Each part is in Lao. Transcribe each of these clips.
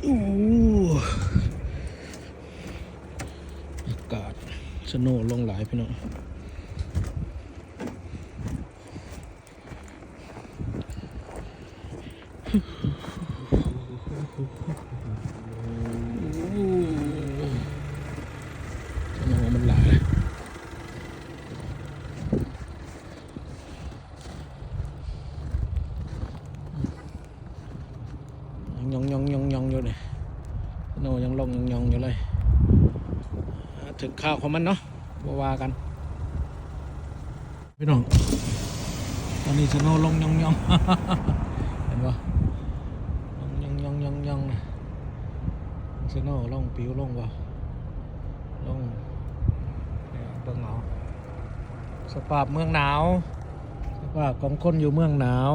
ອາກາດສະໂນລົງຫຼາຍພີ່ນ້ອງ. ໂອ້ ສະໂນມັນຫຼາຍ ຍອງໆໆໆຢູ່ນີ້ ສະໂນຍັງລົງຍອງໆຢູ່ເລີຍ. ເຖິງຄາວຂອງມັນເນາະ ບໍ່ວ່າກັນ. ພີ່ນ້ອງ ຕອນນີ້ສະໂນລົງຍອງໆ ເຫັນບໍ່? ລົງຍອງໆໆໆນະ ສະໂນລົງ ປິວລົງບໍ່? ລົງ ເບິ່ງເອົາ ສະພາບເມືອງໜາວ ສະພາບຂອງຄົນຢູ່ເມືອງໜາວ.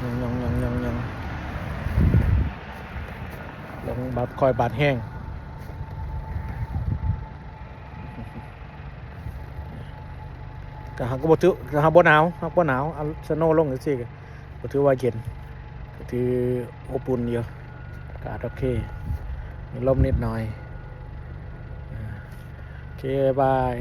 ລົງ ລົງ ລົງ ລົງ ລົງ ລົງ ລົງ ບາດ ຄ່ອຍບາດແຮງ ກະຫາກບໍ່ຖື ກະຫາບໍ່ໜາວ ຫາກບໍ່ໜາວ ເອົາສະໂນລົງຈັ່ງຊີ້ ກະບໍ່ຖືວ່າເຢັນ ກະຖືອົບອຸ່ນຢູ່ ອາກາດໂອເຄ ມີລົມນິດໜ້ອຍ. ໂອເຄ ບາຍ.